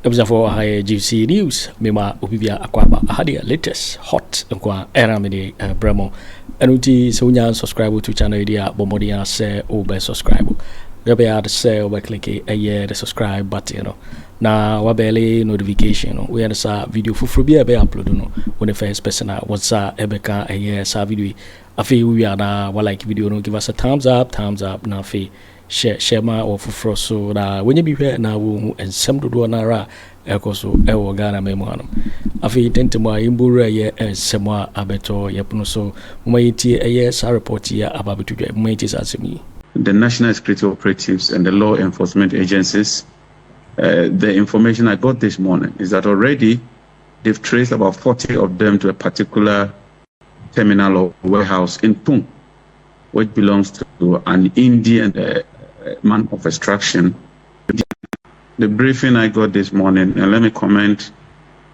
Abusuafoɔ, aha yɛ GC News. Mema obi bia akɔ aba. Aha deɛ, latest hot nko a ɛna mede brɛ mo. Ɛno nti sɛ wonya subscribe to channel yi deɛ a, bɔ mmɔden a sɛ wobɛ subscribe. Deɛ bɛyɛ ade sɛ wobɛclick ɛyɛ the subscribe button no na wabɛle notification no. Woyɛ no saa, video foforɔ bi a ɛbɛyɛ upload no, wo ne first person a wɔsa ɛbɛka ɛyɛ saa video yi. Afei wowie a, na walike video no, give us a thumbs up, thumbs up, na afei hyɛ hyɛ ma wɔ foforɔ so na wɔnyɛ bi hwɛ na wɔhu nsɛm dodoɔ no ara a ɛkɔ so ɛwɔ Ghana ma mu hanom. Afei ntɛntɛm a yɛmbɔwura yɛ nsɛm a abɛtɔ yɛpono so, moma yɛntie ɛyɛ saa report yi a aba abɛto dwa. Moma yɛntie saa asɛm yi. The national security operatives and the law enforcement agencies. The information I got this morning is that already they've traced about 40 of them to a particular terminal or warehouse in Kpone, which belongs to an Indian man of extraction. The briefing I got this morning, and let me commend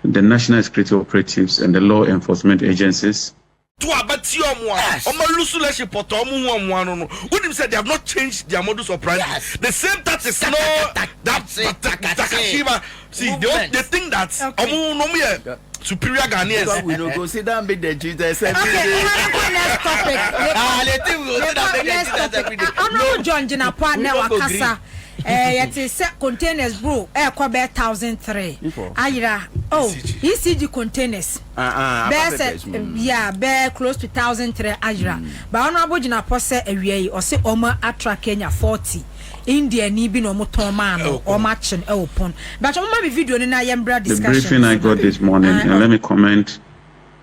the national security operatives and the law enforcement agencies. To abati ɔmo a ɔmo lose leadership pɔtɔ, ɔmo hu ɔmo ano no, wonim sɛ they have not changed their modus operandi. The same tactics no that Takashiba. See, they think that ɔmo no ɔmo yɛ superior Ghanaians. We no go sit down make dem treat us every Okay, day. Honorable, next topic. Ah, the thing we go sit down make dem Next treat us topic. every day. Honorable John Jinapor We na no go wakasa. Yɛte sɛ containers bro ɛɛkɔ bɛɛ 1,003 Ifo. ayera. Oh, ECG containers. Ah, ah, Bɛɛ Aba sɛ papers, yeah, bɛɛ close to 1,003 ayera. But Honorable Jinapor sɛ awia yi ɔsɛ ɔmo atra Kenya 40. India ni bi na ɔmo tɔn maa no, ɔmo akye no ɛwɔ Kpone. But ɔmo ma mi video no na yɛn mbra The discussion. briefing I got this morning, and let me commend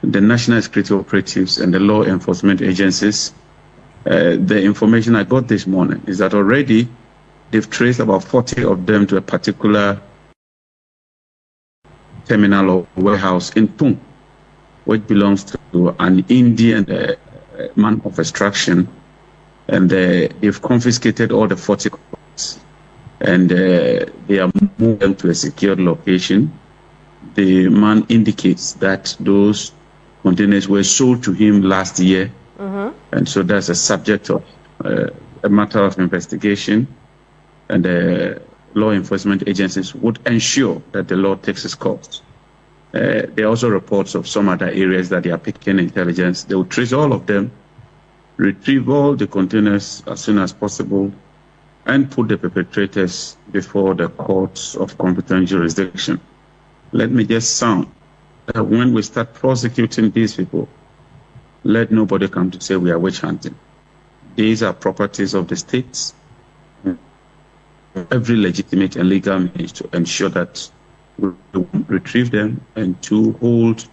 the national security operatives and the law enforcement agencies. The information I got this morning is that already they've traced about 40 of them to a particular terminal or warehouse in Kpone, which belongs to an Indian man of extraction. And they've confiscated all the 40 and they are moving them to a secured location. The man indicates that those containers were sold to him last year. And so that's a subject of a matter of investigation. And the law enforcement agencies would ensure that the law takes its course. There are also reports of some other areas that they are picking intelligence. They will trace all of them, retrieve all the containers as soon as possible, and put the perpetrators before the courts of competent jurisdiction. Let me just sound that when we start prosecuting these people, let nobody come to say we are witch hunting. These are properties of the states. Every legitimate and legal means to ensure that we retrieve them and to hold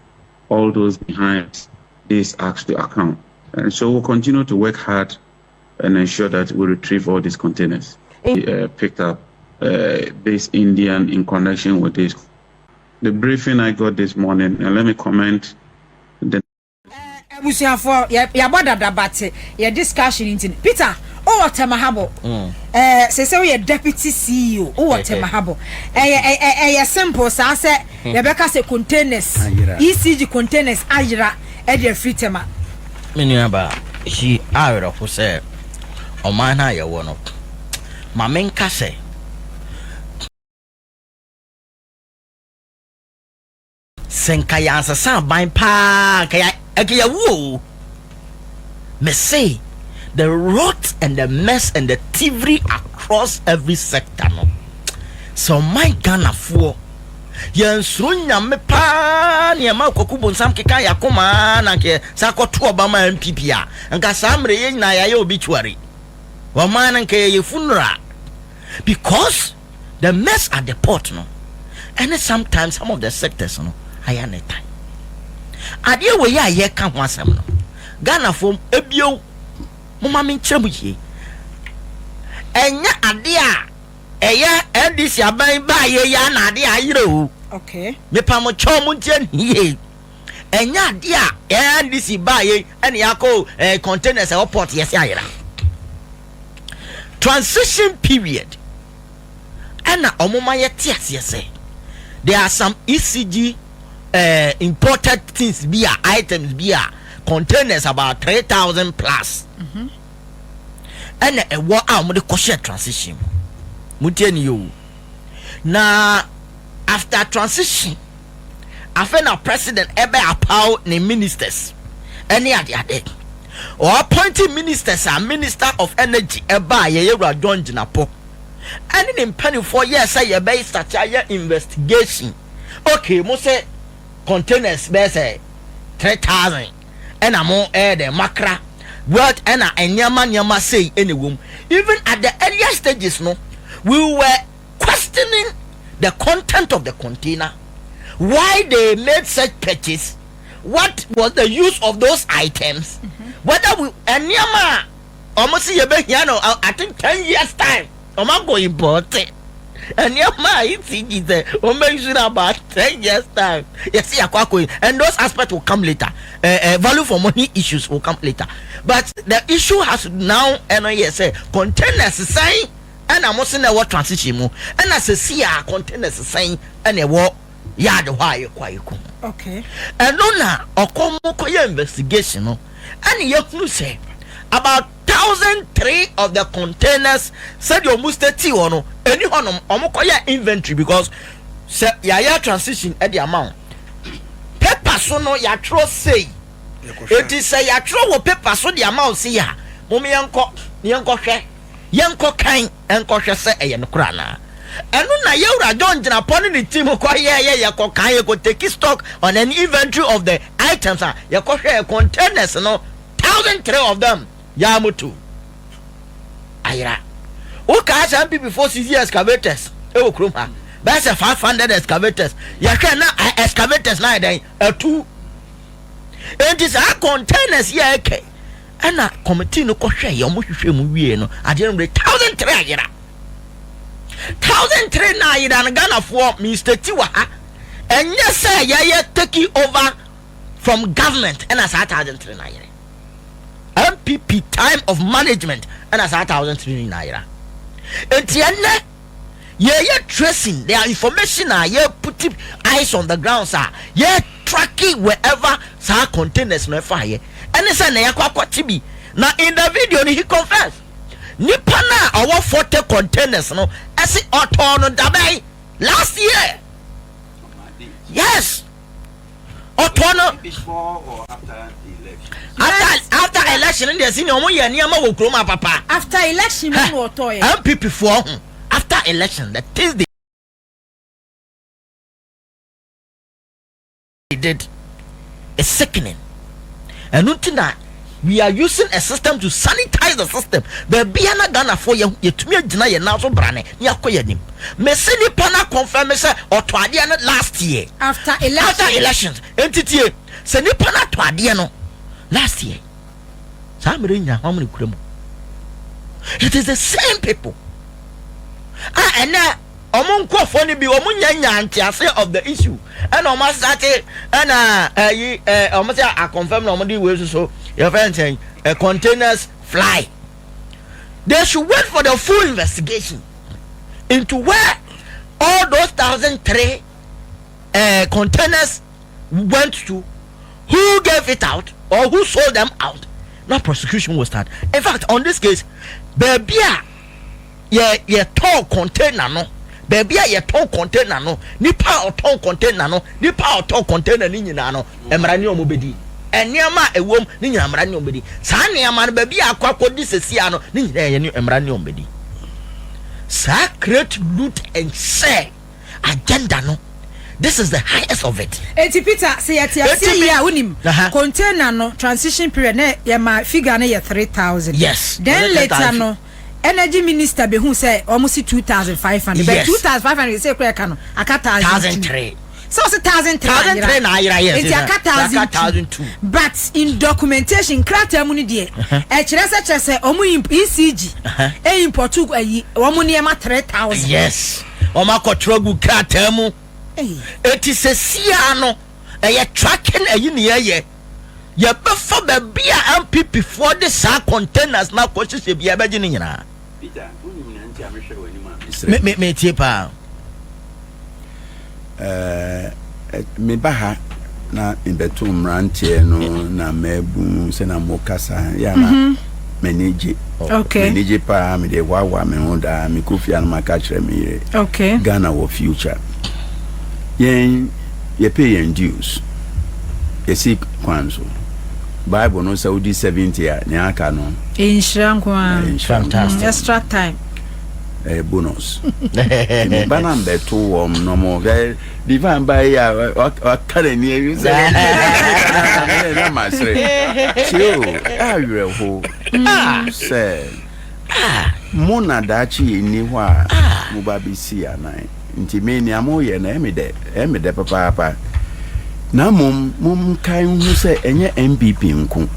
all those behind these acts to account. And so we'll continue to work hard and ensure that we retrieve all these containers. Picked up this Indian in connection with this. The briefing I got this morning, and let me comment the Abusuafoɔ, yɛabɔ dada bate yɛ discussion nti no, Peter, wowɔ Tema Harbour, sɛ woyɛ deputy CEO, wowɔ Tema Harbour, ɛyɛ simple saa sɛ yɛbɛka sɛ containers Ayera. ECG containers ayera ɛde afiri Tema? Me nua ba si awerɛho sɛ ɔman no a yɛwɔ no, ma menka sɛ sɛ nka yɛansesa aban paa, nka ɛnka yɛwo o. Me say the rot and the mess and the thievery across every sector no, sɛ ɔman Ghanafoɔ yɛnsuro Nyame paa, nneɛma Kwaku Bonsam keka yɛakomaa na nkɛ sɛ akɔto ɔba ma NPP a, nka saa mmerɛ yɛ nyinaa yɛayɛ obituary. Ɔman no nka yɛyɛ funeral, because the mess at the port no ɛne sometimes some of the sectors no ayɛ ne tan. Adeɛ wɔ yi a yɛka ho asɛm no, Ghanafoɔ ebio, moma menkyerɛ mu yie, ɛnyɛ adeɛ a ɛyɛ NDC aban baa yɛ yɛ ana adeɛ a ayerɛ o. Mepamokyɛw, mo ntie ne yie, ɛnyɛ adeɛ a NDC baa yɛ ɛne yɛakɔ containers ɛwɔ port yɛsɛ ayera. Transition period ɛna ɔmo ma yɛte aseɛ sɛ there are some ECG imported things bi a, items bi a, containers about 3,000 plus ɛna ɛwɔ a wɔde kɔhyɛ transition mu. Mo tie ne yie o, na After transition, afei na president ɛbɛ apaw ne ministers ɛne adeade. Ɔ appointing ministers a, Minister of Energy ɛbaa yɛyɛ Wura John Jinapor ɛne ne mpanimfoɔ yɛɛ sɛ yɛbɛyɛ start ayɛ investigation. Okay, mo sɛ containers bɛyɛ sɛ 3,000 ɛna mo ɛyɛ dɛ makra wealth ɛna nneɛma nneɛma sei ɛna ɛwɔ mu. Even at the earlier stages no, we were questioning the content of the container, why they made such purchase, what was the use of those items, whether we nneɛma a wɔn si yɛbɛhia no, I think 10 years time wɔn akɔ import nneɛma a ECG sɛ wɔn bɛ use no about 10 years time, yɛsi akɔ akɔ yi, and those aspects will come later. Value for money issues will come later, but the issue has now ɛno yɛ sɛ containers sɛn ɛna mo se na ɛwɔ transition mu, ɛna sɛ si a containers sɛn ɛna ɛwɔ yard hɔ a yɛkɔ a yɛkɔ. Ɛno na ɔkɔ mo kɔyɛ investigation no, ɛna yɛhunu sɛ about 1,003 of the containers, sɛdeɛ ɔmo state hɔ no, ɛni hɔnom. Ɔmo kɔyɛ inventory because sɛ yɛayɛ transition ɛde ama wo, paper so no yɛatwerɛ sei, eti sɛ yɛatwerɛ wɔ paper so de ama wo sei a, mom yɛnkɔ yɛnkɔhwɛ, yɛnkɔ kan ɛnkɔhwɛ sɛ ɛyɛ nokora anaa. Ɛno na yɛwura John Jinapor ne ne team kɔ yɛyɛ, yɛkɔ kan, yɛkɔ take stock on an inventory of the items a yɛkɔhwɛ containers no, 1,003 of them yaamoto ayera. Wokaa sɛ NPP foɔ sisi excavators ɛwɔ kurom ha, bɛyɛ sɛ 500 excavators, yɛhwɛ na excavators na ayɛ dɛn atu. Enti saa containers yi a ɛkɛ ɛna committee no kɔhwɛ yɛ, ɔmo hwehwɛ mu wie no, adeɛ no de 1,003 ayera. 1,003 na ayera no, Ghanafoɔ, mistake wɔ ha. Ɛnyɛ sɛ yɛyɛ taking over from government ɛna saa 1,003 na ayera. NPP time of management ɛna saa 1,003 na ayera. Enti ɛnɛ yɛyɛ tracing their information a yɛ put eyes on the ground a yɛ tracking wherever saa containers no ɛfa yɛ, ɛne sɛ na yɛakɔ akɔkye bi. Na in the video no, he confess nipa na ɔwɔ 40 containers no, ɛsi ɔtɔɔ no dabɛn last year. Yes, ɔtɔɔ no. Before or after the election? After election no deɛ, si ni ɔmo yɛ nneɛma wɔ kurom a papa. After election mu na ɔtɔ yɛ. NPP foɔ ho, after election, the things they did is sickening. Ɛno nti na we are using a system to sanitize the system. Baabi a na Ghanafoɔ yɛ yɛtumi agyina yɛn nan so brane ne akɔ yɛn anim. Mesi nipa na confirm sɛ ɔtɔ adeɛ no last year. After election. After elections. Nti tie, sɛ nipa na tɔ adeɛ no last year, saa mmerɛ nya hɔn ne kura mu, it is the same people a ɛnɛ ɔmo nkurɔfoɔ no bi ɔmo nya nya ntease of the issue, ɛna ɔmo asate ɛna ɛyi ɔmo sɛ akɔnfɛm na ɔmo de wei soso yɛfɛ nsɛn containers fly. They should wait for the full investigation into where all those 1,003 containers went to, who gave it out or who sold them out. Now prosecution will start. In fact, on this case, baabi a yɛ yɛtɔn container no, baabi a yɛtɔn container no, nipa a ɔtɔn container no, nipa a ɔtɔn container no nyinaa no, mmara ne ɔmo bɛdi. Nneɛma a ɛwɔ mu ne nyinaa, mmara ne ɔmo bɛdi. Saa nneɛma no, baabi a akɔ akɔdi sɛsi ano ne nyinaa yɛ ne mmara ne ɔmo bɛdi. Saa create, loot and share agenda no, this is the highest of it. Eti Peter, sɛ yɛte ase Eti yi a, wonim container no, transition period na yɛma figure no yɛ 3,000. Then Ɔyɛ later 10,000. no, energy minister behu sɛ ɔmo si 2,500, but 2,500 sɛ ekura ɛka no aka 1,002. 1,003. Sɛ ɔsi 1,003. 1,003 na ayera, yes. Nti aka Aka 1,002. 1,002. But in documentation krataa mu no deɛ, ɛkyerɛ sɛ kyerɛ sɛ ɔmo ECG e import ayi ɔmo nneɛma 3,000. Yes, wɔn akɔtwerɛ gu krataa mu. Eti sɛ sia no ɛyɛ tracking ɛyi ne yɛyɛ, yɛbɛfa baabi a NPP foɔ de saa containers na akɔ hyehyɛ bi, yɛbɛgye ne nyinaa. Peter, wonim nea nti a mehwɛ w'anim a mesrɛ? Me tie paa. Meba ha na mebɛto mmeranteɛ no na maabu sɛ na mokasa yɛ na m'ani gye. M'ani gye paa, mede hoahoa me ho daa. Mekɔ fie a no maka kyerɛ me yere, Ghana wɔ future. Yɛn yɛ pay yɛn dues. Yɛsi kwan so. Bible no sɛ wodi 70 a nea aka no. Ɛyɛ nhyira nko ara. Ɛyɛ nhyira nko ara. Mm, extra time. Ɛyɛ bonus. Nti ba na mbɛto wɔn na wɔn hwɛ divine ba yi a waka n'ani awi sɛ na ma sere. Tie o, awerɛho sɛ mo na daakye yɛ nni hɔ a mo ba bɛsi anan. Nti me nea moyɛ no ɛyɛ me dɛ, ɛyɛ me dɛ papaapa. Na mmom monkae nhu sɛ ɛnyɛ NPP nko.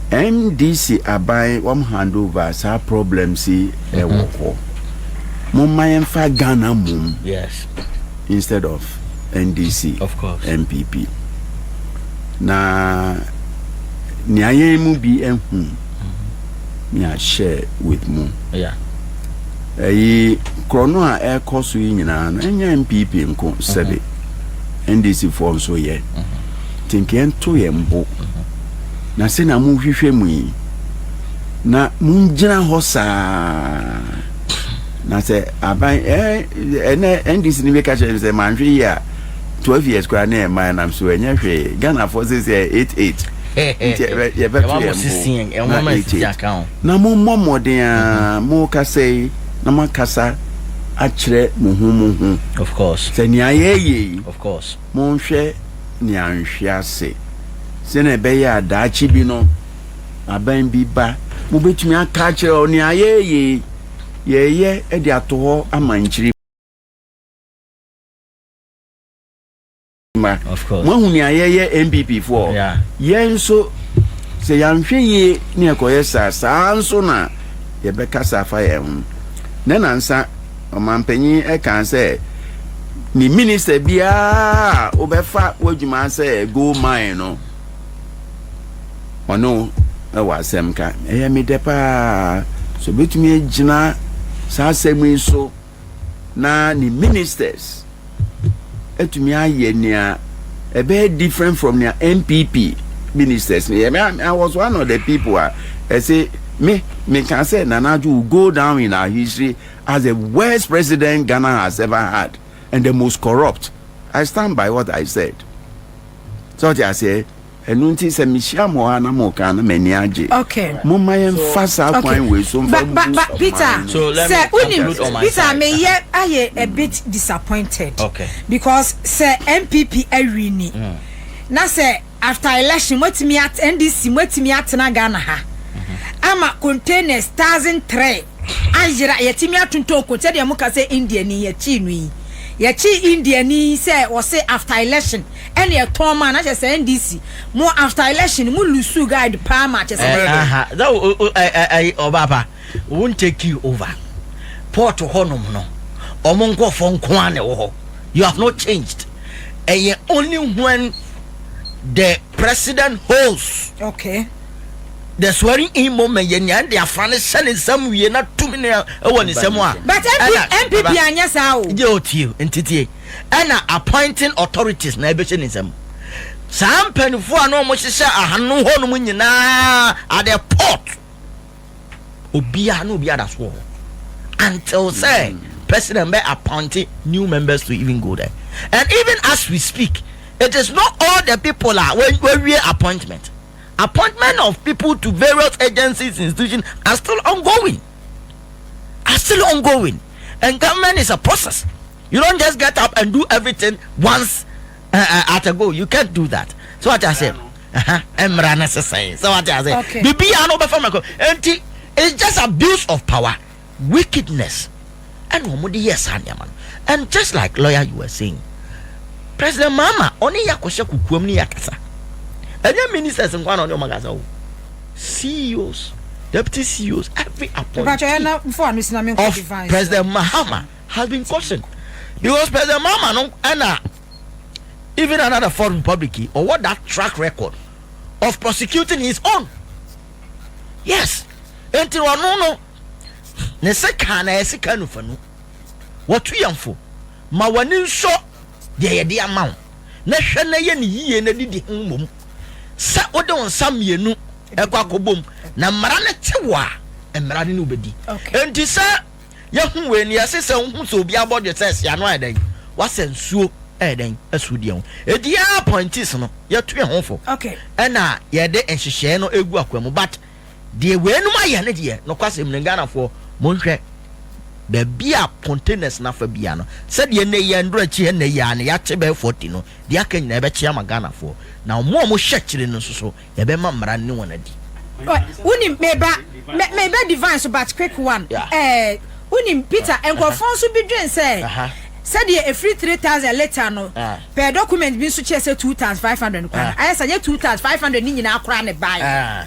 NDC aban wɔn hand over saa problems yi ɛwɔ hɔ. Momma yɛmfa Ghana mmom. Yes. Instead of NDC, of course. NPP. Na nea yɛn mu bi ahu nea share with mo. Yeah. Ɛyi korɔno a ɛrekɔ so yi nyinaa no ɛnyɛ NPP nko sɛbe NDC foɔ nso yɛ. Nti nka yɛnto yɛn bo na sɛnea mohwehwɛ mu yi na mongyina hɔ saa na sɛ aban ɛnɛ NDC no bi ka kyerɛ me sɛ manhwɛ yi a 12 years koraa ne ɛma nam so ɛnyɛ hwee Ghanafoɔ sɛ sɛ 88 nti yɛbɛto yɛn bo na 88 Na mommɔ mmɔden ara, morekasa yi, na moakasa akyerɛ mo ho mo ho. Of course. Sɛ nea yɛreyɛ yi, Of course. monhwɛ nea nhwe ase, sɛnea ɛbɛyɛ a daakye bi no, aban bi ba, mobɛtumi aka akyerɛ wɔn nea yɛreyɛ yi, yɛreyɛ de ato hɔ ama nkyiri. mma. Moahu nea yɛyɛ NPP foɔ. Yɛn nso sɛ yɛanhwɛ yie ne yɛkɔyɛ saa, saa nso na yɛbɛkasa afa yɛn ho. Ne nansa ɔmanpanyin ɛkaa sɛ ne minister biara a wobɛfa w'adwuma sɛ gold mine no ɔne wo ɛwɔ asɛm ka. Ɛyɛ me dɛ paa sɛ obetumi agyina saa asɛm yi so na ne ministers atumi ayɛ nea ɛbɛyɛ different from nea NPP ministers no yɛ. I was one of the people a ɛsɛ me meka sɛ Nana Addo will go down in our history as the worst president Ghana has ever had and the most corrupt. I stand by what I said. So ɔte aseɛ. Ɛno nti sɛ mehyia mo a na moka na m'ani agye. Okay. Momma yɛmfa saa kwan wei so mfa Ba ba ba mbu Peter, ɔman no. So let sɛ me wonim conclude on my Peter side. meyɛ ayɛ a bit disappointed. Okay. Because sɛ NPP awini na sɛ after election moatumi at NDC moatumi atena Ghana ha ama containers 1003 ayera yɛtumi atontɔn ko sɛdeɛ moka sɛ India ni yɛkyii no yi yɛkyii India ni sɛ wɔse after election ɛna ɛtɔn maa na kyɛ sɛ NDC mo after election mo lusu guide paa ma kyɛ sɛ. Ɛɛ that o o ɛ ɛ ɔbaapa won take you over port hɔnom no ɔmo nkɔfɔ nko ara na ɛwɔ hɔ you have not changed ɛyɛ only when the president holds. Okay. The swearing in moment yɛ nea ɛde afra no hyɛ ne nsam wie na tumi no ɛwɔ ne nsam a. But MP NPP anyɛ saa o. Gye o tie ntitie. Ɛna appointing authorities na ɛbɛhyɛ ne nsam. Saa mpanimfoɔ a na wɔhyehyɛ ahano hɔnom nyinaa at the port, obiara na obiara da so wɔ hɔ until sɛ president bɛ appoint new members to even go there. And even as we speak, it is not all the people a wɔawie appointment. Appointment of people to various agencies, institutions are still ongoing. Are still ongoing. And government is a process. You don't just get up and do everything once at a go. You can't do that. So what I say? Mmara no sesɛn. So what I say? Okay. Biribiara no wobɛfa mako. Enti it's just abuse of power, wickedness. And wɔn de yɛ saa nneɛma no. And just like lawyer you were saying, President Mahama ɔne yɛ akɔhyɛ kukuam ne yɛ akasa. Ɛnyɛ ministers nko na ɔne wɔn akasa o. CEOs, deputy CEOs, every appointee of President Mahama has been cautioned because President Mahama no ɛna even under the fourth republic yi ɔwɔ that track record of prosecuting his own. Yes, nti ɔno no ne sika na ɛyɛ sika nufanu wɔtu yɛn fo ma w'ani nsɔ deɛ yɛde ama wo na hwɛ na yɛ ne yie na didi ho mmom sɛ wode wo nsa mmienu ɛkɔ akɔbom na mmara no te wo a mmara no ne wobɛdi. Enti sɛ yɛhu wei no, yɛse sɛ wohu sɛ obi abɔ dwe sɛ ɛse ano ayɛ dɛn? Wasɛ nsuo ɛyɛ dɛn ɛso deɛ ho. Edi yɛn appointees no yɛto yɛn ho fo. Okay. Ɛna yɛde nhyehyɛɛ no egu akwan mu but deɛ weinom ayɛ no deɛ nokwasɛm no Ghanafoɔ monhwɛ baabi a containers no afa bia no sɛdeɛ nnɛ yi a ndora akyi ɛnnɛ yi a no yɛakye bɛyɛ 40 no deɛ aka nyinaa yɛbɛkye ama Ghanafoɔ na wɔn a wɔhyɛ akyire no nso so yɛbɛma mmara no ne wɔn adi. Wonim meba meba divine so but quick one Yeah. eh, wonim Peter nkurɔfoɔ nso bi dwen sɛ sɛdeɛ ɛfiri 3000 litre no per document bi nso kyerɛ sɛ 2500 no koraa no ayɛ sɛ nyɛ 2500 ne nyinaa koraa ne baeɛ.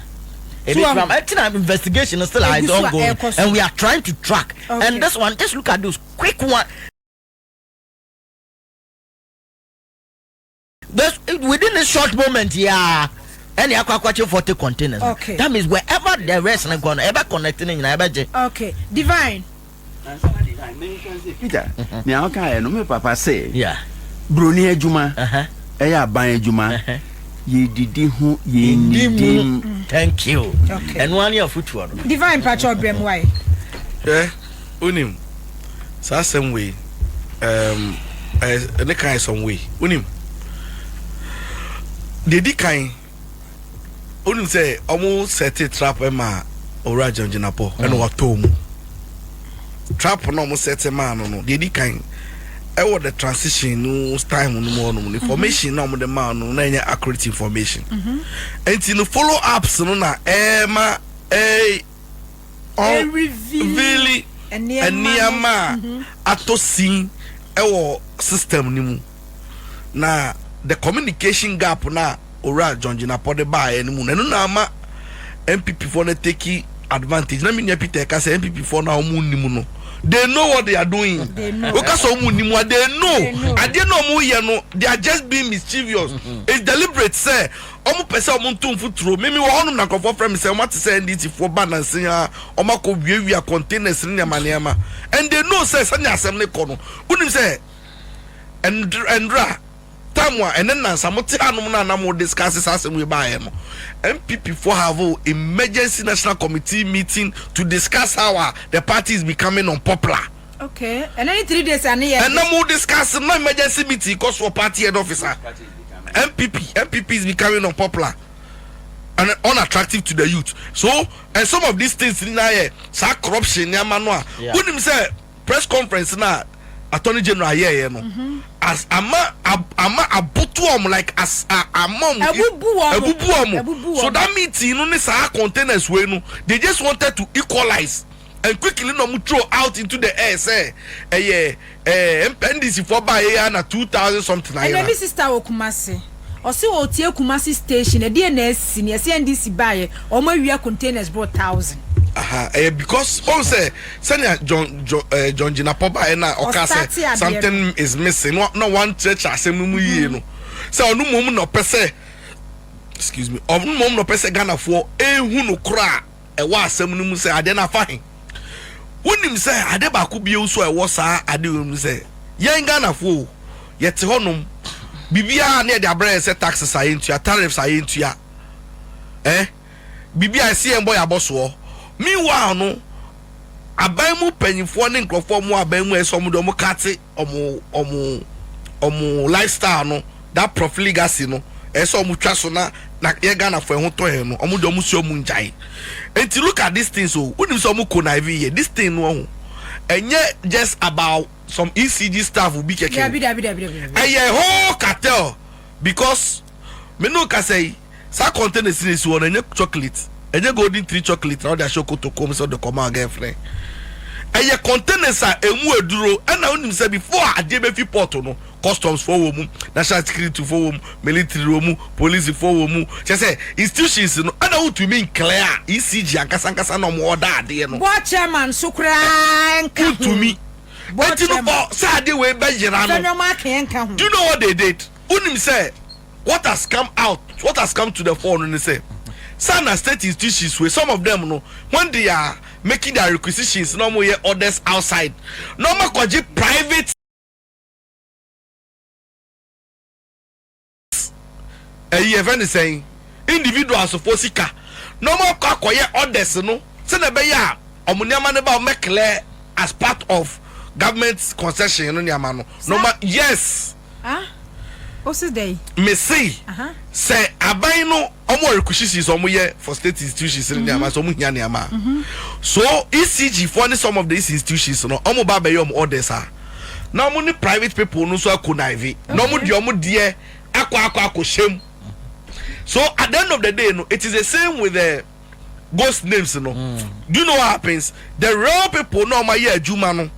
So ɛnti na investigation is still is ongoing and we are trying to track okay. And this one, just look at this quick one. This within this short moment, yeah. Ɛna akɔ akɔkye 40 containers. Okay. That means wherever the rest no kɔ no, ɛbɛ connect ne nyinaa ɛbɛ gye. Okay, divine. Peter, nea ɔka yɛ no, me papa se, broni adwuma, ɛyɛ aban adwuma, yɛdidi ho, yɛnnidi mu. Thank you. Ɛno ara ne afotuo no. Divine mpakyɛ ɔbrɛ mu wae. Hwɛ, wonim, saa asɛm wei, um, ne kan some way. Wonim, deɛ di kan, wonim sɛ ɔmo sɛte trap ma Owura John Jinapor ɛna watɔ mu. Trap na ɔmo sɛte maa no no, deɛ di kan, ɛwɔ the transition no time no mu hɔnom no, information na ɔmo de maa no na ɛnyɛ accurate information. Nti no follow ups no na ɛɛma ɛɛ ɔnvili nneɛma a atɔ sin ɛwɔ system no mu na the communication gap na Owura John Jinapor de baeɛ no mu no, ɛno na ama NPP foɔ no take advantage. Na me nua Peter ɛka sɛ NPP foɔ no a wɔn nim no, they know what they are doing. Woka sɛ wɔn nim a, they know adeɛ na wɔn yɛ no, they are just being mischievous. It's deliberate sɛ wɔn pɛ sɛ wɔn nto mfuturo. Mimi wɔ hɔnom na nkurɔfoɔ frɛ me sɛ wɔn ate sɛ NDC foɔ ba nansi a wɔn akɔ wiawia containers ne nneɛma nneɛma, and they know sɛ sɛnea asɛm ne kɔ no, wonim sɛ ndra time a ɛne nansa mo te hanom na anam mo discuss saa asɛm yi baayɛ no, NPP foɔ have a emergency national committee meeting to discuss how the party is becoming unpopular. Okay, ɛnɛ ne 3 days ane yɛ. Ɛnna mo discuss no emergency meeting kɔ so party head officer. NPP is becoming unpopular and unattractive to the youth. So, and some of these things nyinaa yɛ saa corruption nneɛma no a wonim sɛ press conference na Attorney General ayɛɛyɛ no as ama ama aboto ɔmo like as ama ɔmo Ebubu wɔn. Ebubu ɔmo. Ebubu So wɔn. that meeting no ne saa containers wei no, they just wanted to equalize and quickly na ɔmo throw out into the air sɛ ɛyɛ NDC foɔ baa yɛ ya na 2,000 something ɛnna ayɛ mi sister wɔ Kumase, ɔsi ɔtie Kumasi station, ɛdeɛ na esi ni ɛsi NDC baayɛ ɔmo awia containers bro 1,000. Aha, ɛyɛ because ɔn sɛ sɛnea John Jinapor baa yɛ na ɔka Ɔstarte sɛ adeɛ. Something is missing na one kyerɛkyerɛ asɛm no mu yie no sɛ ɔno mmom na ɔpɛ sɛ, excuse me, ɔno mmom na ɔpɛ sɛ Ghanafoɔ ehu no koraa ɛwɔ asɛm no mu sɛ adeɛ no afa he. Wonim sɛ ade baako bio nso a ɛwɔ saa ade wɔ mu sɛ yɛn Ghanafoɔ o, yɛte hɔnom biribiara ne yɛde abrɛ yɛn sɛ taxes a yɛntua, tariffs a yɛntua, biribi a ɛsi yɛn bɔ yɛ abɔ soɔ. Meanwhile no, aban mu mpanyinfoɔ ne nkurɔfoɔ mu aban mu a ɛsɛ ɔmo de ɔmo kate ɔmo lifestyle no, that profligacy no, ɛsɛ ɔmo twa so na yɛ Ghanafoɔ ɛho tɔ yɛn no, ɔmo de ɔmo si ɔmo ngyae. Nti look at this thing. So wonim sɛ ɔmo connive yɛ this thing no ɔho ɛnyɛ just about some ECG staff bi kɛkɛ o. Dabi, dabi, dabi, dabi. Ɛyɛ whole cartel because me no kasa yi, saa container si na esi hɔ no, ɛnyɛ chocolate, ɛnyɛ Golden Tree chocolate na ɔde ahyɛ kotoko mu sɛ ɔde kɔma girlfriend. Ɛyɛ containers a emu aduro. Ɛna onim sɛ before adeɛ bɛfi port no, customs foɔ wɔ mu, national security foɔ wɔ mu, military wɔ mu, police foɔ wɔ mu, kyɛ sɛ institutions no ɛna wotumi nclear ECG ankasa ankasa na ɔmo ɔda adeɛ no. Board chairman so koraa nka ho. Wotumi Board eti no chairman. fɔ sɛ adeɛ wei bɛyera fɛ no. nneɛma aka nka ho. Do you know what they did? Wonim sɛ what has come out, what has come to the fore no ne sɛ sana state institutions wey some of them no, when they are making their requisitions na ɔmo yɛ orders outside na ɔmo akɔgye private ɛyi ɛfɛ ne sɛn individuals fo sika na ɔmo akɔ akɔyɛ orders no sɛnɛ ɛbɛyɛ a ɔmo nneɛma no ba, ɔmo clear as part of government concession no nneɛma no na ɔma yes. Ah, osi dɛ. Mese sɛ aban no ɔmo wɔ requisitions ɔmo yɛ for state institutions ne nneɛma sɛ ɔmo hia nneɛma a, so ECG foɔ ne some of these institutions no, ɔmo ba abɛyɛ ɔmo orders a, na ɔmo ne private people no nso akɔ na ɔmo deɛ ɔmo deɛ akɔ hyɛm. So at the end of the day no, it is the same with the ghost names no. Do you know what happens? The real people no, ɔmo ayɛ adwuma no,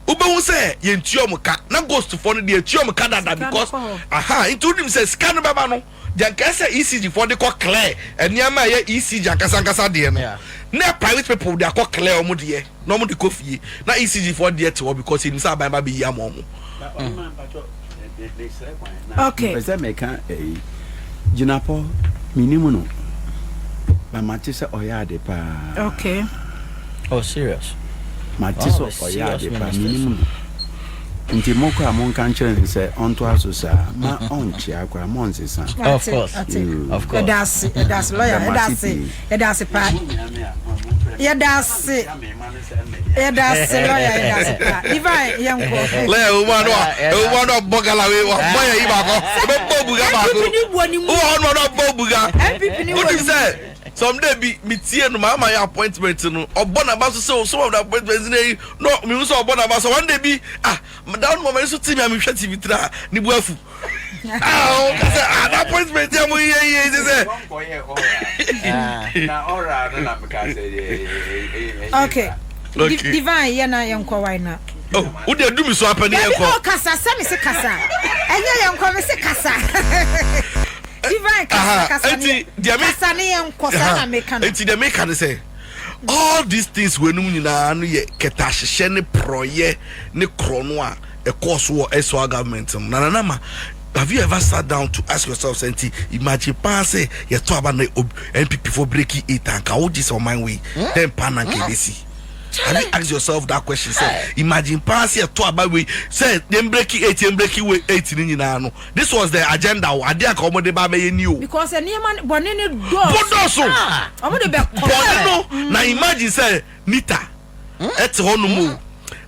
wobɛhu sɛ yɛntua ɔmo ka, na ghost foɔ no deɛ, yɛtua ɔmo ka dada. Sika no because kɔ hɔ. Aha, nti wonim sɛ sika no bɛba no deɛ, nka sɛ ECG foɔ de kɔ clear nneɛma a ɛyɛ ECG ankasa ankasa deɛ no, na private people de akɔ clear ɔmo deɛ na ɔmo de kɔ fie, na ECG foɔ deɛ te hɔ because yɛnim sɛ aban ba bɛyi ama ɔmo. Pɛ sɛ meka ɛyi Gyinapɔ, menim no na mate sɛ ɔyɛ ade paa. Oh, serious? Mate sɛ ɔyɛ ade paa, menim no, nti mokɔ a, monka nkyerɛ no sɛ ɔntoa so saa, ma ɔnkyea koraa, ma ɔnsesa. Of course. Of course. Yɛda ase, yɛda ase, lawyer, yɛda ase, yɛda ase paa, yɛda ase, yɛda ase, lawyer, yɛda ase paa. Divine, yɛnkɔ. Lawyer, ewuma no a, ewuma no ɔbɔ gala wei, ɔbɔ yɛ yi baako, ɔbɛbɔ buga baako. NPP ni wɔ ne mu. Wowɔ hɔ no, ɔno ɔbɔ buga. NPP ni wɔ wonim ne mu. Sɛ someday bi metie no, maa ma yɛ appointment no, ɔbɔ n'aba so sɛ some of the appointments no yi no, mehu sɛ ɔbɔ n'aba so. One day bi, ah, down moment so ti mi a mehwɛ TV tira a, ne bu afu, ah, ɔka sɛ, ah, na appointment yɛ mo yie yie sɛ. Okay. Divine, yɛ na yɛnkɔ wai na. Oh, wo de du mi so apɛ ne Dabi. yɛnkɔ. Ɔ kasa sɛ me se kasa, ɛnyɛ yɛnkɔ, me se kasa. Divine, kasa. Kasa ne Enti, deɛ kasa ne yɛnkɔ saa na meka no. Enti deɛ meka ne sɛ all these things wɔ nyinaa no yɛ kɛtɛ ahyehyɛ ne porɔyɛ ne korɔ no a ɛkɔɔ so wɔ SOA government mu. Na nanama, have you ever sat down to ask yourself sɛ, nti imagine paa sɛ yɛtɔ aba na NPP fo break eight, anka wogye sɛ ɔman wei then paa na nka ebesi? Have you asked yourself that question sɛ imagine paa sɛ yɛtɔ aba wei sɛ yɛn break eight, yɛn break wei eight ne nyinaa no, this was the agenda o, adeɛ a ka wɔn de ba abɛyɛ ni o. Because nneɛma bɔne ne dɔɔso. Bɔdɔɔso. Ɔmo de bɛ kɔ. Bɔne no na imagine sɛ nita ɛte hɔ nom o,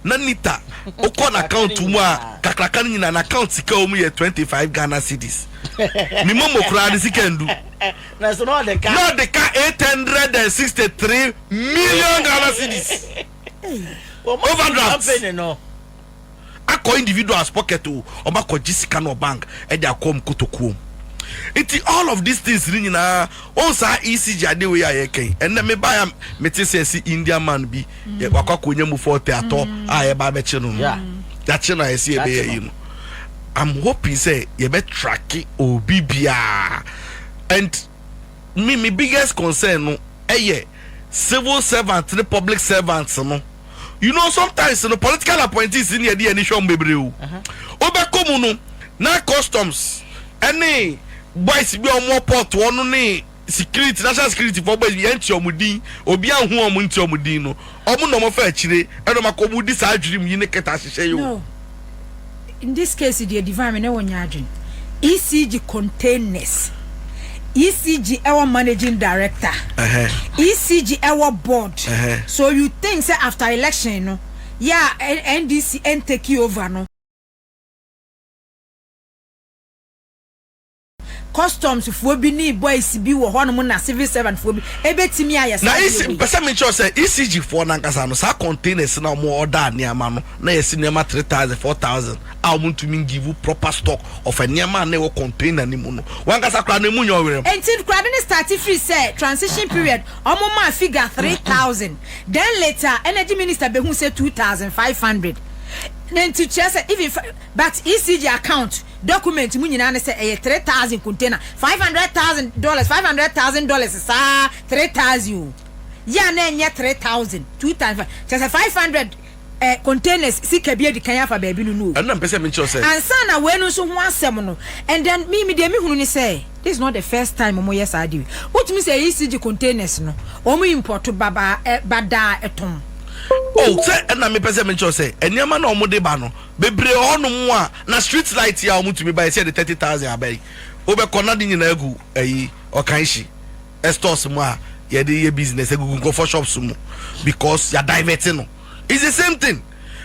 na nita wokɔ n'account mu a, kakraka no nyinaa n'account sika wɔ mu yɛ 25 Ghana cedis. Ne momo koraa ne sika ndu. Na so na ɔde ka. Na ɔde ka 863 million Ghana cedis overdraft. Company no. Akɔ individuals pocket o, ɔmo akɔgye sika no bank ɛde akɔ ɔmo kotokuom. Nti all of these things ni nyinaa wɔn saa ECG ade wei a yɛkɛn ɛnna me ba ya, mete sɛ ɛsi Indian man bi yɛ wakɔ akɔnya mu 40 atɔ a yɛba abɛkye no, yɛakye no a, yɛsi yɛbɛyɛ yi no, I'm hoping sɛ yɛbɛ track obi biara. And me biggest concern no ɛyɛ civil servant ne public servants no. Sometimes no, political appointees ni yɛde yɛn ni hwɛ ɔmo bebree o. Wobɛkɔ mu no, na customs ɛne boys bi a ɔmo wɔ port hɔ no ne security, national security fo boys bi, yɛn ti ɔmo din, obi ahu ɔmo nti ɔmo din no, ɔmo na ɔmo fɛ akyire ɛna ɔmo akɔ ɔmo di saa adwiri mu yi ne kɛtɛ ahyehyɛ yi o. No, in this case deɛ, Divine, me ne wo nyɛ adwene. ECG containers, ECG ɛwɔ managing director, ECG ɛwɔ board. So you think say after election no, yeah, NDC n take over no, customs foɔ bi ne boys bi wɔ hɔnom na civil servant foɔ bi ebetumi ayɛ na saa EC deɛ wei? Mpɛsɛ mi kyerɛ sɛ ECG foɔ nankasa no, saa containers na ɔmo ɔda nneɛma no na yɛsi nneɛma 3,000, 4,000 a ɔmo ntumi give proper stock of nneɛma a na ɛwɔ container ne mu no, wankasa koraa na emu nyɛ ɔwerɛm. Nti kurade ne start firi sɛ transition period, ɔmo maa figure 3,000, then later energy minister behu sɛ 2,500. Na nti kyerɛ sɛ even but ECG account document mu nyinaa ne sɛ ɛyɛ 3,000 container, $500,000, $500,000 saa 3,000 o, yɛ a na ɛnyɛ 3,000, two times five, kyerɛ sɛ 500 containers sika bi edi kan afa baabi no no o. Ɛno na mpɛsɛ mi kyerɛ sɛ Ansa na wei no nso ho asɛm no, and then me deɛ, me hunu ni sɛ this is not the first time ɔmo yɛ saa de. Wotumi sɛ ECG containers no, ɔmo import baba ɛ badaa ɛtɔn. Oh, sɛ ɛna mepɛ sɛ menkyerɛ sɛ nneɛma na ɔmo de ba no bebree wɔ hɔnom a, na street light yi a ɔmo tumi ba yɛ sɛ yɛde 30,000 aba yi, wobɛkɔ na de nyinaa gu ɛyi ɔkan hyi stores mu a yɛde yɛ business, egugu nkurɔfoɔ shops mu because yɛ divert no. It's the same thing.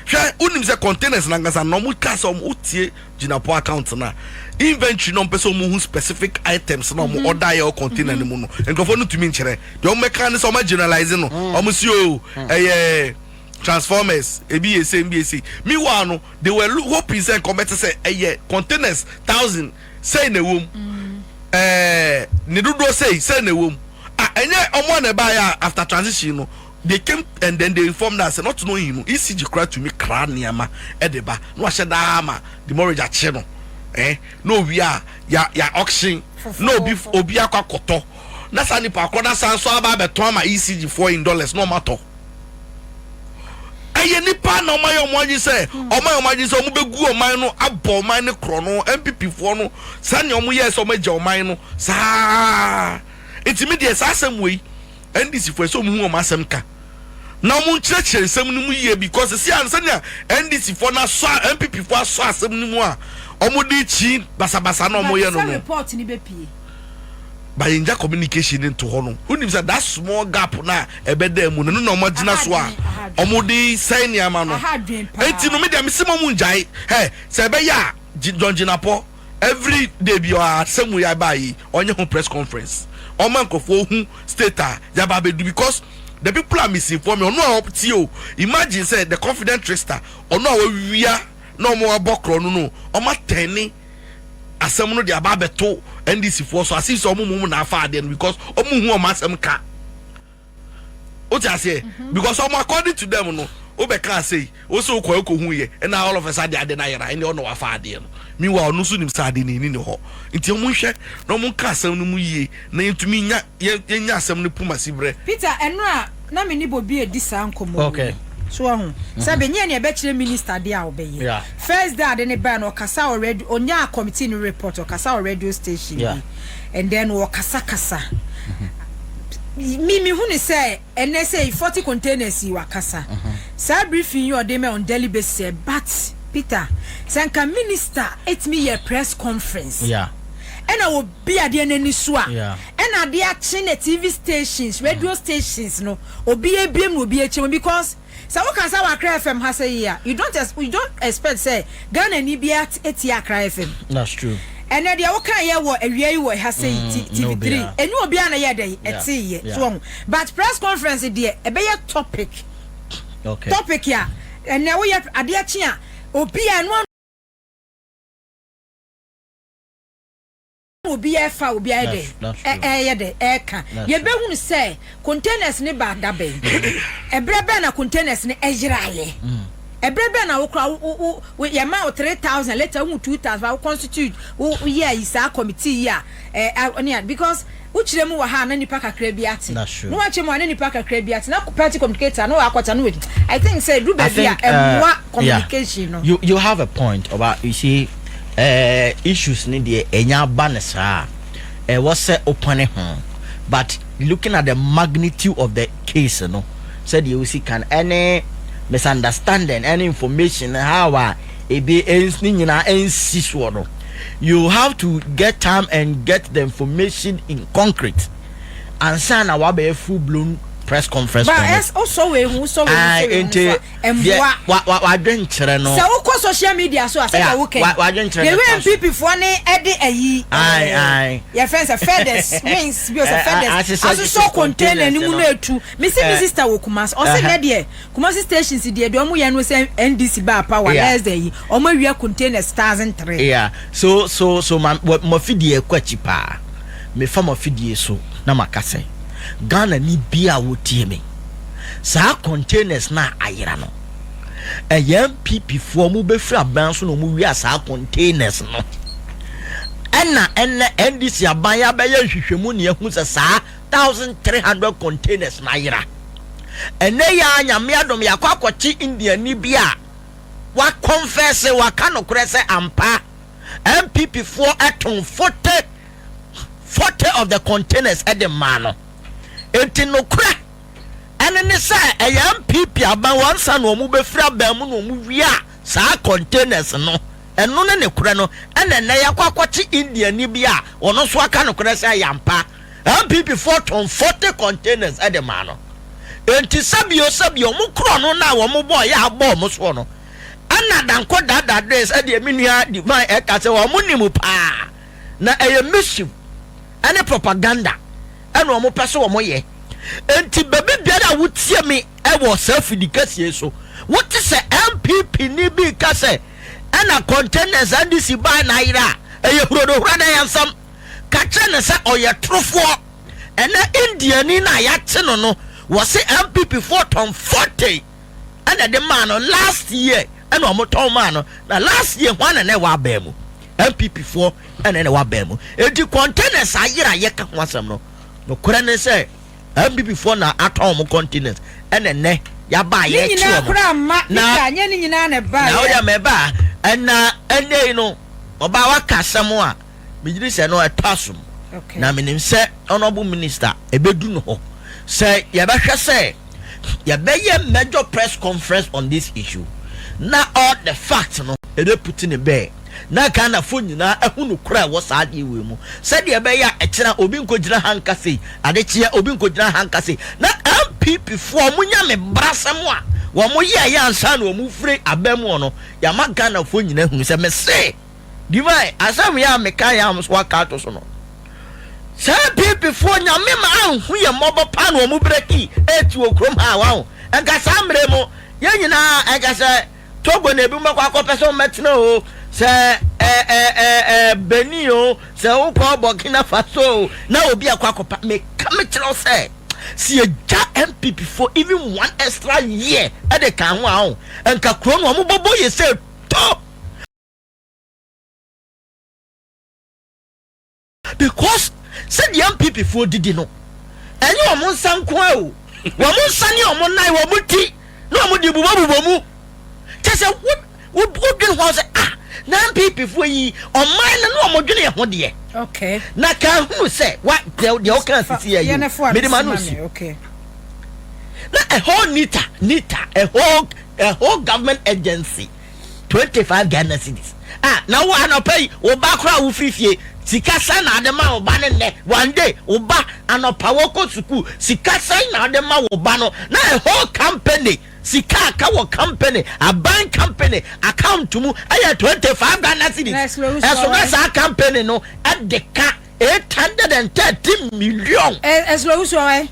Hwɛ, wonim sɛ containers no ankasa no ɔmo kaa sɛ ɔmo wotie Jinapor account no a, inventory na ɔmo pɛ sɛ ɔmo hu specific items na ɔmo order yɛ wɔ container no mu no, nkurɔfoɔ no ntumi nkyerɛ. Deɛ ɔmo bɛka ne sɛ ɔmo generalize no, ɔmo si o ɛyɛ transformers, ebi yɛ sei, ebi yɛ sei. Meanwhile no, they were hoping sɛ nka ɔmo bɛte sɛ ɛyɛ containers 1000 sei na ɛwɔ mu, ne dodoɔ sei sei na ɛwɔ mu. Ah, ɛnyɛ ɔmo a na ɛbaayɛ a after transition no they came and then they informed us, not knowing no ECG kora tumi kra nneɛma ɛde ba na wahyɛ daa ma demurrage akye no, na owie a ya auction na obi akɔ akɔtɔ na saa nipa akɔ na san so aba abɛtɔn ama ECG foɔ in dollars na ɔmo atɔ. Ɛyɛ nipa na ɔmo ayɛ ɔmo adwi sɛ ɔmo bɛgu ɔman no, abɔ ɔman no korɔ no. NPP foɔ no, sɛnea ɔmo yɛ sɛ ɔmo agya ɔman no saa, eti mi deɛ, saa asɛm wei, NDC foɔ, ɛsɛ ɔmo hu ɔmo asɛm ka na ɔmo nkyerɛkyerɛ nsɛm no mu yie, because si a sɛnea NDC foɔ no asɔ, NPP foɔ asɔ asɛm no mu a ɔmo de kyi basabasa na ɔmo yɛ no But sɛ no report ni bɛ pie. But yɛn communication nto hɔ no, wonim sɛ that small gap na ɛbɛda mu no, no na ɔmo gyina so a Aha adwene. ɔmo de sɛn nneɛma no. Aha adwene paa. Eti no mi deɛ, mi si mo mu ngyae ɛ sɛ ɛbɛyɛ a John Jinapor, every day bi ɔ asɛm yi aba yi, ɔnyɛ ho press conference, ɔmo nkurɔfoɔ hu state a yaba abɛdu, because the people are misinforming. Ɔno a ɔtie o, imagine sɛ the confident trickster, ɔno a wawia na ɔmo abɔ korɔ no, ɔmo atɛne asɛm no de aba abɛto NDC foɔ so asi sɛ ɔmo mu na afa adeɛ no, because ɔmo hu ɔmo asɛm ka o ti aseɛ, because ɔmo, according to them no, wobɛka ase yi o sɛ okɔ ekɔ hu yɛ, ɛna all of a sudden ade na ayɛra, ɛna ɔna wafa adeɛ no. Meanwhile, ɔno nso nim sɛ ade na ɛni ne hɔ. Nti ɔmo nhwɛ na ɔmo nka asɛm no mu yie na yɛntumi nya yɛnya asɛm no pum ase brɛ. Peter, ɛno a na me ne Bobi edi saa nkɔmmɔ. So ɔho sɛ bɛnyɛ nea ɛbɛkyerɛ minister deɛ a ɔbɛyɛ. First day ade ne baa no, ɔkasa wɔ radio, ɔnya committee no report, ɔkasa wɔ radio station bi and then ɔkasa kasa. Mi hu ne sɛ ɛnɛ sɛ 40 containers yi wakasa saa briefing yi ɔde mɛ on daily basis. But Peter, sɛ nka minister etumi yɛ press conference ɛna obi adeɛ n'ani so a ɛna adeɛ akye na TV stations, radio stations no, obi ebiem na obi ekyim, because sɛ woka sɛ wɔ Accra FM ha sɛ yi a, you don't expect sɛ Ghana ni bi etie Accra FM. That's true. Ɛnɛ deɛ woka yɛ wɔ awia yi wɔ ha sɛ yi no TV3 obiara. Ɛnu obiara na yɛ dɛ ɛte yɛ so wɔn, but press conference deɛ, ɛbɛyɛ topic topic a ɛnɛ woyɛ adeɛ kye a obi a ɛno obi ɛfa obi ayɛ dɛ That's true. Ɛyɛ dɛ ɛɛka That's yɛbɛhunu sɛ containers ne ba da bɛn, ɛbrɛ bɛn na containers ne ɛyeraayɛ, ɛbrɛ bɛn na wokora wo yɛma wo 3000, later wohu 2000, wo constitute wo yɛ ayi saa committee yi a ɛ ɛ ne a, because wokyerɛ mu wɔ ha na nipa kakra bi ate That's true. na wakyerɛ mu a na nipa kakra bi ate na party communicator na wakɔta no wɔ. I think sɛ du I baabi a think ɛmmoa communication no. You have a point about, you see, issues ni deɛ ɛnya aba ne saa ɛwɔ sɛ ɔpɔne ho, but looking at the magnitude of the case no, sɛdeɛ osi kan ɛne misunderstanding ɛne information how a ebi ɛns ne nyinaa ɛnsi soɔ no, you have to get time and get the information in concrete ansa na wabɛyɛ full blown press conference Ba on it. ɛs wosɔ wei ho, wosɔ wei ho, Aye, wosɔ wei ho nti so a ɛmmoa. Deɛ wadwenkyerɛ no Sɛ wokɔ social media so a, sɛ Yeah, ka wokɛ wadwenkyerɛ the no way ka so. NPP foɔ ne ɛde ayi Aye, aye. yɛfrɛ sɛ feathers, wings bi o sɛ feathers ahyehyɛ asosɔ container no mu containers no no. etu mesi mi sister wɔ Kumasi, ɔsɛ nɛ deɛ Kumasi stations deɛ ɔmo yɛ no sɛ NDC ba power next day yi ɔmo awia containers 1003. Yeah, so ma fidie kɔ akyi paa. Mefa ma fidie so na maka sɛ Ghana ni bi a wotie me, saa containers na ayera no, ɛyɛ NPP foɔ mo bɛfiri aban so na ɔmo wia saa containers no, ɛna ɛnɛ NDC aban yɛ abɛyɛ nhwehwɛmu ne ehu sɛ saa 1300 containers na ayera. Ɛnɛ yɛ a Nyame adom yɛakɔ akɔkye Indiani bi a wa confess, waka nokorɛ sɛ ampa NPP foɔ ɛtɔn 40 of the containers ɛde maa no. Eti nokorɛ ɛne ne sɛ ɛyɛ NPP aban wɔnsa na wɔn bɛfiri aban mu na wɔn wia saa containers no. Ɛno ne ne korɛ no. Ɛna ɛnɛ yɛakɔ akɔkye Indiani bi a ɔno nso aka nokorɛ sɛ ɛyɛ ampa NPP foɔ tɔn 40 containers ɛde maa no. Enti sɛbio sɛbio, ɔmo korɔ no na wɔn bɔ yɛ abɔ ɔmo soɔ no. Ɛna Danko daadaa dwee sɛdeɛ me nua Divine ɛka sɛ wɔn nim paa na ɛyɛ mischief ɛne propaganda ɛna wɔn pɛ sɛ wɔn yɛ. Enti baabi biara a wotie me ɛwɔ saa fidi kɛseɛ so, wote sɛ NPP ni bi ka sɛ ɛna containers NDC baa na ayera a, ɛyɛ hurodohura na ɛyɛ nsɛm. Ka kyerɛ no sɛ ɔyɛ torofoɔ. Ɛnɛ Indiani no a yɛakye no no, wɔse NPP foɔ tɔn 40 ɛna ɛde maa no last year ɛna wɔn tɔn maa no na last year hwan na na ɛwɔ abɛn mu NPP foɔ ɛna na ɛwɔ abɛn mu eti containers ayera yɛka ho asɛm no nokorɛ ne sɛ NPP foɔ na atɔn wɔn containers ɛna ɛnɛ yaba a Ne yɛkye nyinaa wɔn koraa mma na Peter nyɛ ne nyinaa na na ɛbaeɛ. woyɛ mɛba ɛna ɛnɛ yi no ɔbaa waka asɛm a megyedi sɛ no ɛtɔ asom Okay. na menim sɛ honourable minister ɛbɛdu no hɔ sɛ yɛbɛhwɛ sɛ yɛbɛyɛ major press conference on this issue na all the facts no ɛbɛputi ne bɛɛ na Ghanafoɔ nyinaa ahu no kora ɛwɔ saa adeɛ wei mu sɛdeɛ ɛbɛyɛ a ɛkyena obi nkɔgyina ha nka sei, adekyeɛ obi nkɔgyina ha nka sei, na NPP foɔ wɔn nya me brasɛm a wɔn yɛɛyɛ ansa na wɔn firi aba mu no, yɛama Ghanafoɔ nyinaa hunu sɛ mese Divine asɛm yɛ a meka yɛ a wɔn so waka ato so no. Saa NPP foɔ nyame ma anhu yɛ mmɔbɔ paa na wɔn breki eti wɔ kurom ha waho. Nka saa mmerɛ mu yɛn nyinaa nka sɛ Togo na ebinom bɛkɔ akɔpɛ sɛ wɔbɛtena o, sɛ ɛ ɛ ɛ ɛ Benin o, sɛ wokɔ Burkina Faso o, na obi akɔ akɔpa. Meka mekyerɛ wo sɛ, sɛ yɛgya NPP foɔ even one extra year ɛde ka ho a, nka kuro no wɔbɛbɔ yɛ sɛ to. Because sɛdeɛ NPP foɔ didi no, ɛnyɛ wɔn nsa nko ara o, wɔn nsa ne wɔn nan, wɔn ti na wɔn de bobɔbobɔ mu. Kyɛ sɛ wo wo wodwene ho sɛ ah na NPP foɔ yi ɔman no na wɔn dwene ho deɛ. Okay. Na ka hunu sɛ wa deɛ deɛ ɔka sisi yɛ yi o, mede ma no si. Okay. Na a whole nita nita a whole a whole government agency. 25 Ghana cedis. Ah, na wo anɔpa yi, wo ba koraa wofiri fie, sika sɛn na ade ma wo ba no nnɛ? One day, wo ba anɔpa wɔkɔ sukuu, sika sɛn na ade ma wo ba no? Na a whole company, sika aka wɔ company, aban company account mu ɛyɛ 25 Ghana cedis. Ɛso na saa company no ɛde ka 830 million. Ɛsoro wusu ɔwɛ.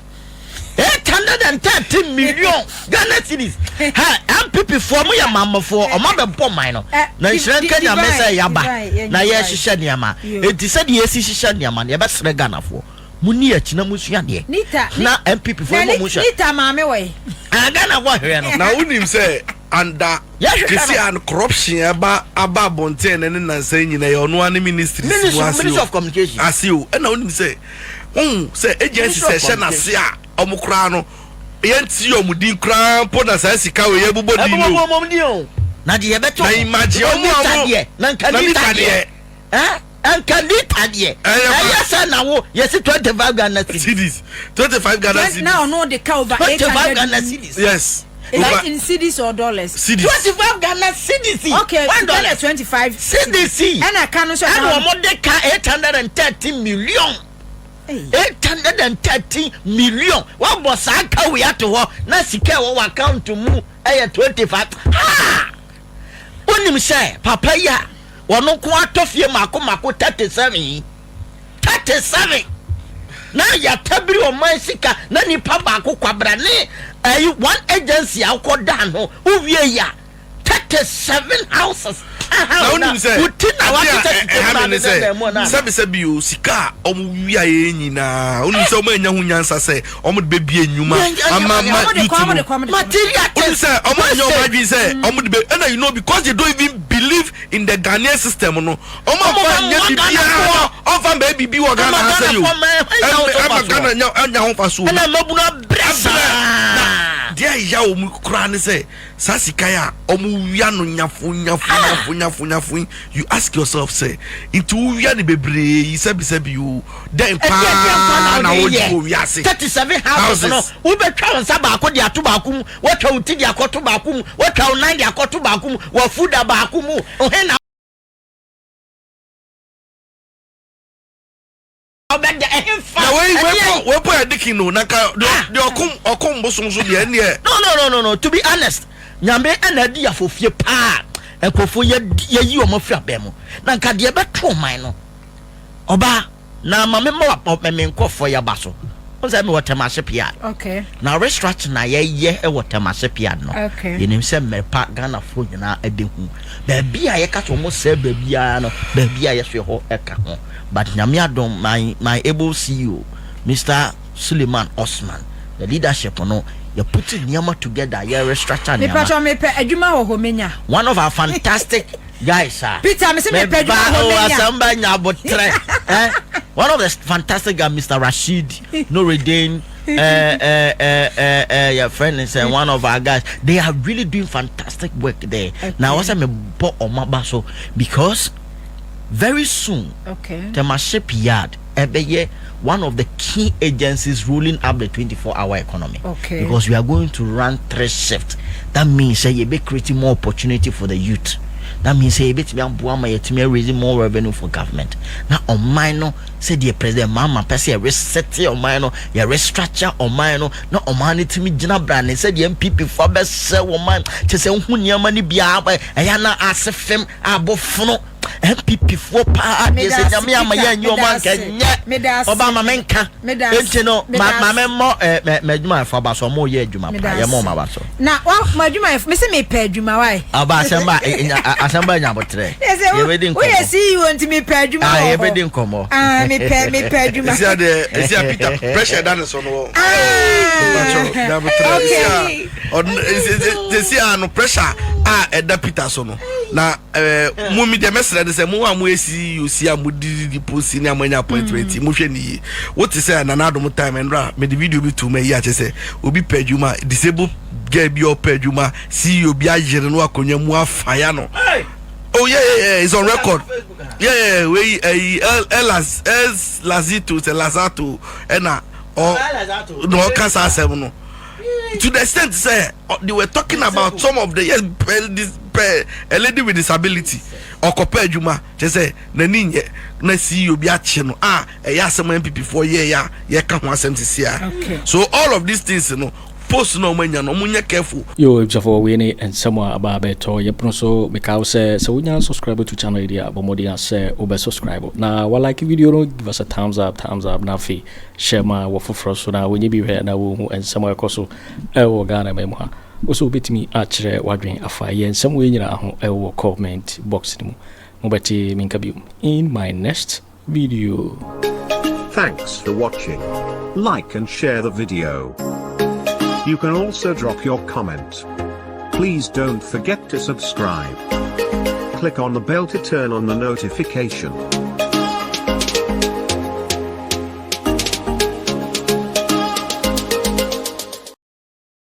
830 million Ghana cedis. Ha MPP foɔ mo yɛ mammofoɔ ɔmo abɛbɔ man no. Na nhyira nka Nyame sɛ yaba na yɛhyehyɛ nneɛma. Enti sɛdeɛ yɛsi hyehyɛ nneɛma no yɛbɛsrɛ Ghanafoɔ mo ni akyi na mo sua deɛ. Na MPP foɔ mo mo sua. Nita maame wɔ yi. Ah Ghanafoɔ hwehwɛ no. Na wonim sɛ anda Yɛhwehwɛ kesi no. a corruption ɛba aba abɔnten ɛnɛ ne nansa yi nyinaa yɛ ɔno ara ne ministries mu Ministry ase Ministry o of Communication. ase o ɛna wonim sɛ wohu sɛ agencies Ministry of ɛhyɛ n'ase Communication. a ɔmo koraa no yɛnti ɔmo din koraa mpo na saa sika wei yɛbobɔ din no Ɛbobɔ wɔn din o. Na deɛ yɛbɛto na ho. imagine Because ɔmo a nita ɔmo deɛ na nka na nita nita deɛ. deɛ Eh? Nka nita deɛ. Ɛyɛ Ɛyɛ fa sɛ na wo yɛsi 25 Ghana cedis. cedis 25 Ghana Na cedis ɔno de ka over 25 800 Ghana cedis. yes Is over it in cedis or dollars? cedis 25 Ghana cedis. Okay, One Ghana dollar. 25 Cedis. Ɛna ka no nso Ɛna wɔn de ka 830 million. 830 million. Wabɔ saa ka wei ato hɔ na sika ɛwɔ wɔ account mu ɛyɛ 25. Ah! Wonim sɛ papa yi a wɔn nko atɔ fie mako mako 37 yi. 37 na yɛatabiri ɔman sika na nipa baako kwabra ne ɛyi one agency a wokɔ dan ho wowie yi a 37 houses na aha wonim sɛ wo ti na adeɛ a wakyekyɛ sika ɛha mu me ne na sɛ abɛda mu na sɛbisɛbi o sika a ɔmo wia yɛ nyinaa wonim sɛ ɔmo anya ho nyansa sɛ ɔmo de bɛbie nnwuma ama ma Ɔmo de youth kɔ, ɔmo de no kɔ, ɔmo de kɔ. material wonim things sɛ ɔmo anya ɔmo wasted adwene sɛ ɔmo de bɛ ɛna you know because they don't even believe in the Ghanaian system no ɔmo Ɔmo afa fa nyɛ mmoa biribiara Ghanafoɔ. ɔmfa mbɛyɛ biribi wɔ Ghana Ama ha sɛ yo Ghanafoɔ ma ɛnya ho so ɛma mfasoɔ. Ghana nya anya ho mfasoɔ ɛna mmabunu abrɛ abrɛ saa na deɛ ɛya wɔn koraa ne sɛ saa sika yi a wɔn wia no nyafo nyafo nyafo nyafo nyafo yi you ask yourself sɛ nti wowia no bebree yi sɛbi sɛbi o dɛn paa na wodi wɔ wiase 37 houses no Houses. wobɛtwa wo nsa baako de ato baako mu, woatwa wo ti de akɔto baako mu, woatwa wo nan de akɔto baako mu, wafu da baako mu, he na wobɛda ɛhe fa na wei wei ɛdeɛn? pɔ wei pɔ yɛ dikin no na nka deɛ Ah. deɛ ɔkom ɔkom bosom so deɛ ɛneɛ No, no, no, no, no. To be honest, Nyame ɛna adi afofie paa. Nkurɔfoɔ yɛyi wɔn afiri abɛn mu na nka deɛ ɛbɛto ɔman no ɔbaa na ma me ma me nkurɔfoɔ yɛ aba so. Wɔn sɛ mewɔ Tema Shipyard. Okay. Na restructure na yɛyɛ wɔ Tema Shipyard no. Okay. Yɛnim sɛ mmerɛ Ghanafoɔ nyinaa ɛbɛhu. Baabi a yɛka sɛ wɔn sɛ baabiara no, baabi a yɛso ɛhɔ ɛka ho. But Nyame adom, my able CEO, Mr. Suleiman Osman, the leadership no, yɛ put nneɛma together, yɛ restructure nneɛma. Mepatwa mepɛ adwuma wɔ hɔ menya. One of our fantastic guys ah. Peter, me se mepɛ adwuma wɔ menya. Asɛm ba nya abotrɛ. Eh? One of the fantastic guys, Mr. Rashid Nuruddin, your friend is one of our guys. They are really doing fantastic work there. Okay. Now, what's me bo omaba so because very soon, okay, Tema Shipyard ɛbɛyɛ one of the key agencies rolling up the 24-hour economy. Okay. Because we are going to run three shifts. That means that you'll be creating more opportunity for the youth. That means sɛ yɛbɛtumi aboa ma yɛtumi raising more revenue for government. Na ɔman no, sɛdeɛ President Mahama pɛ sɛ yɛreset ɔman no, yɛrestructure ɔman no, na ɔman no tumi gyina brane sɛdeɛ NPP foɔ abɛsɛ ɔman, kyɛ sɛ wohu nneɛma no biara ɛyɛ na ase fam abɔfono NPP foɔ paa deɛ sɛ Nyame ama yɛ anyi ɔmo anka nyɛ ɔba ma menka enti no ma memmɔ m'adwumayɛfoɔ aba so. Ɔmo yɛ adwuma paa, yɛ mɔ ɔmo aba so. Na wa ma adwumayɛfoɔ mese mepɛ adwuma wae. Ɔba asɛm ba asɛm ba nya abotrɛ. Yɛbɛdi nkɔmmɔ. Woyɛ CEO nti mepɛ adwuma wɔ hɔ. Yɛbɛdi nkɔmmɔ. Ah, mepɛ mepɛ adwuma. Esi adeɛ esi a Peter pressure da ne so no wɔ. Okay. Esi a no pressure a ɛda Peter so no na ɛɛ mo mi deɛ mɛsrɛ de sɛ mo a mo yɛ CEO si a mo didi post ne a mo anya appointment mo hwɛ ne yie. Wote sɛ Nana Adom time ndra mede video bi to mu ayi akyɛ sɛ obi pɛ adwuma, disabled girl bi a ɔpɛ adwuma, CEO bi ayere no akonnwa mu afaya no. Oh yeah, it's on record. Yeah, wei ɛyi El El El Lazito sɛ Lazato ɛna ɔ na ɔka saa asɛm no to the extent sɛ they were talking about some of the, yes, this a lady with disability ɔkɔpɛ adwuma kyerɛ sɛ n'ani nyɛ na CEO bi akye no a ɛyɛ asɛm NPP foɔ yɛ yɛ a yɛka ho asɛm sisi a. So all of these things no, post na ɔmo anya no, ɔmo nyɛ careful. Yo, abusuafoɔ, wei ne nsɛm a aba abɛtɔ yɛpono so. Meka wo sɛ sɛ wonya subscribe to channel yi deɛ a, bɔ mmɔden a sɛ wobɛ subscribe na wa like video no, give us a thumbs up, thumbs up, na afei hyɛ ma wɔ foforɔ so na wɔnyɛ bi hwɛ na wɔhu nsɛm a ɛkɔ so ɛwɔ Ghana ma mu ha. Wo sɛ wobɛtumi akyerɛ w'adwen afa yɛ nsɛm wei nyinaa ho ɛwɔ comment box no mu. Mobɛte menka biom in my next video. Thanks for watching. Like and share the video. You can also drop your comment. Please don't forget to subscribe. Click on the bell to turn on the notification.